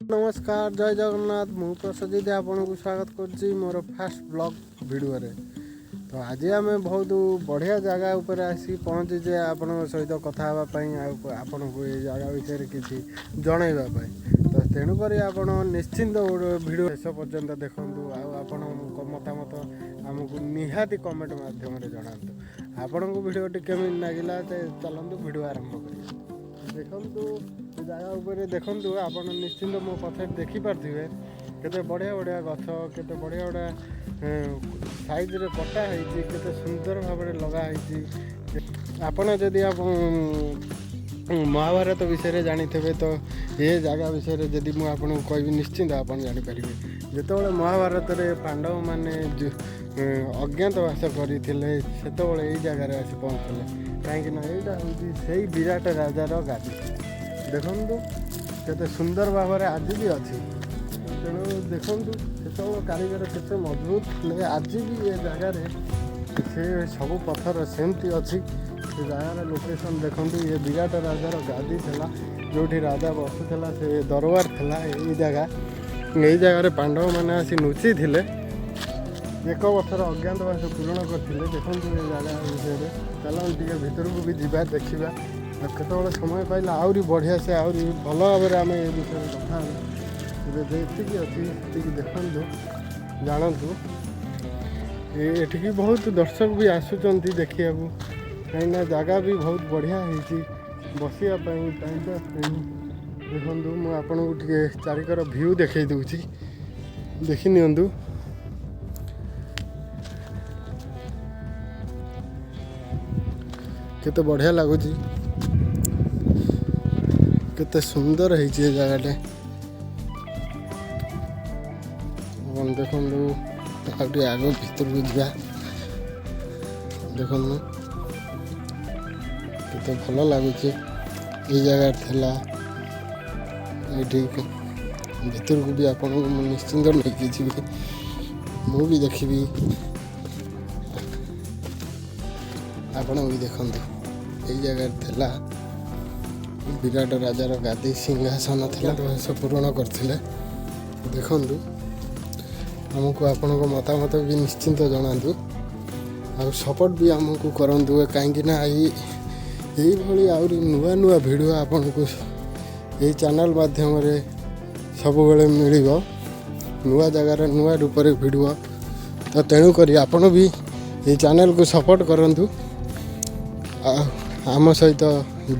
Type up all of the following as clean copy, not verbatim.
ନମସ୍କାର, ଜୟ ଜଗନ୍ନାଥ। ମୁଁ ପ୍ରସଜିତ ଆପଣଙ୍କୁ ସ୍ୱାଗତ କରୁଛି ମୋର ଫାଷ୍ଟ ବ୍ଲଗ୍ ଭିଡ଼ିଓରେ। ତ ଆଜି ଆମେ ବହୁତ ବଢ଼ିଆ ଜାଗା ଉପରେ ଆସିକି ପହଞ୍ଚିଛେ ଆପଣଙ୍କ ସହିତ କଥା ହେବା ପାଇଁ ଆଉ ଆପଣଙ୍କୁ ଏଇ ଜାଗା ବିଷୟରେ କିଛି ଜଣାଇବା ପାଇଁ। ତ ତେଣୁକରି ଆପଣ ନିଶ୍ଚିନ୍ତ ଗୋଟେ ଭିଡ଼ିଓ ଶେଷ ପର୍ଯ୍ୟନ୍ତ ଦେଖନ୍ତୁ ଆଉ ଆପଣଙ୍କ ମତାମତ ଆମକୁ ନିହାତି କମେଣ୍ଟ ମାଧ୍ୟମରେ ଜଣାନ୍ତୁ, ଆପଣଙ୍କୁ ଭିଡ଼ିଓଟି କେମିତି ଲାଗିଲା। ଚାଲନ୍ତୁ, ଭିଡ଼ିଓ ଆରମ୍ଭ କରିବା। ଦେଖନ୍ତୁ, ଏ ଜାଗା ଉପରେ ଦେଖନ୍ତୁ, ଆପଣ ନିଶ୍ଚିନ୍ତ ମୋ ପଛରେ ଦେଖିପାରୁଥିବେ କେତେ ବଢ଼ିଆ ବଢ଼ିଆ ଗଛ, କେତେ ବଢ଼ିଆ ବଢ଼ିଆ ସାଇଜରେ କଟା ହେଇଛି, କେତେ ସୁନ୍ଦର ଭାବରେ ଲଗା ହେଇଛି। ଆପଣ ଯଦି ଆପଣ ମହାଭାରତ ବିଷୟରେ ଜାଣିଥିବେ, ତ ଏ ଜାଗା ବିଷୟରେ ଯଦି ମୁଁ ଆପଣଙ୍କୁ କହିବି, ନିଶ୍ଚିନ୍ତ ଆପଣ ଜାଣିପାରିବେ। ଯେତେବେଳେ ମହାଭାରତରେ ପାଣ୍ଡବମାନେ ଅଜ୍ଞାତବାସ କରିଥିଲେ, ସେତେବେଳେ ଏଇ ଜାଗାରେ ଆସି ପହଞ୍ଚିଥିଲେ, କାହିଁକିନା ଏଇଟା ହେଉଛି ସେଇ ବିରାଟ ରାଜାର ଗାଦି। ଦେଖନ୍ତୁ, କେତେ ସୁନ୍ଦର ଭାବରେ ଆଜି ବି ଅଛି। ତେଣୁ ଦେଖନ୍ତୁ, ସେତେବେଳେ କାରିଗର କେତେ ମଜବୁତ ଥିଲେ। ଆଜି ବି ଏ ଜାଗାରେ ସେ ସବୁ ପଥର ସେମିତି ଅଛି। ସେ ଜାଗାର ଲୋକେସନ୍ ଦେଖନ୍ତୁ। ଇଏ ବିରାଟ ରାଜାର ଗାଦି ଥିଲା, ଯେଉଁଠି ରାଜା ବସୁଥିଲା, ସେ ଦରବାର ଥିଲା ଏଇ ଜାଗା। ଏଇ ଜାଗାରେ ପାଣ୍ଡବମାନେ ଆସି ଲୁଚିଥିଲେ, ଏକ ବର୍ଷର ଅଜ୍ଞାତବାସ ପୂରଣ କରିଥିଲେ। ଦେଖନ୍ତୁ ଏ ଜାଗା ବିଷୟରେ। ଚାଲନ୍ତୁ, ଟିକେ ଭିତରକୁ ବି ଯିବା, ଦେଖିବା। ଆଉ କେତେବେଳେ ସମୟ ପାଇଲେ ଆହୁରି ବଢ଼ିଆ ସେ, ଆହୁରି ଭଲ ଭାବରେ ଆମେ ଏ ବିଷୟରେ କଥା ହେବା। ଏବେ ଯେତିକି ଅଛି ସେତିକି ଦେଖନ୍ତୁ, ଜାଣନ୍ତୁ। ଏଠିକି ବହୁତ ଦର୍ଶକ ବି ଆସୁଛନ୍ତି ଦେଖିବାକୁ, କାହିଁକିନା ଜାଗା ବି ବହୁତ ବଢ଼ିଆ ହେଇଛି ବସିବା ପାଇଁ, ଟାଇମ୍ ପାସ୍ ପାଇଁ। ଦେଖନ୍ତୁ, ମୁଁ ଆପଣଙ୍କୁ ଟିକେ ଚାରିକର ଭ୍ୟୁ ଦେଖେଇ ଦେଉଛି, ଦେଖି ନିଅନ୍ତୁ। କେତେ ବଢ଼ିଆ ଲାଗୁଛି, କେତେ ସୁନ୍ଦର ହେଇଛି ଏ ଜାଗାଟା। ଆପଣ ଦେଖନ୍ତୁ, ଆଉ ଟିକେ ଆଗ ଭିତରକୁ ଯିବା। ଦେଖନ୍ତୁ, କେତେ ଭଲ ଲାଗୁଛି। ଏଇ ଜାଗାରେ ଥିଲା। ଏଇଠି ଭିତରକୁ ବି ଆପଣଙ୍କୁ ମୁଁ ନିଶ୍ଚିନ୍ତ ନେଇକି ଯିବି, ମୁଁ ବି ଦେଖିବି, ଆପଣ ବି ଦେଖନ୍ତୁ। ଏଇ ଜାଗାରେ ଥିଲା ବିରାଟ ରାଜାର ଗାଦି, ସିଂହାସନ ଥିଲା, ବାସ ପୂରଣ କରିଥିଲେ। ଦେଖନ୍ତୁ, ଆମକୁ ଆପଣଙ୍କ ମତାମତ ବି ନିଶ୍ଚିନ୍ତ ଜଣାନ୍ତୁ ଆଉ ସପୋର୍ଟ ବି ଆମକୁ କରନ୍ତୁ, କାହିଁକି ନା ଏଇଭଳି ଆହୁରି ନୂଆ ନୂଆ ଭିଡ଼ିଓ ଆପଣଙ୍କୁ ଏଇ ଚ୍ୟାନେଲ୍ ମାଧ୍ୟମରେ ସବୁବେଳେ ମିଳିବ, ନୂଆ ଜାଗାରେ ନୂଆ ରୂପରେ ଭିଡ଼ିଓ। ତ ତେଣୁକରି ଆପଣ ବି ଏଇ ଚ୍ୟାନେଲ୍କୁ ସପୋର୍ଟ କରନ୍ତୁ ଆଉ ଆମ ସହିତ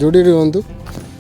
ଯୋଡ଼ି ରୁହନ୍ତୁ।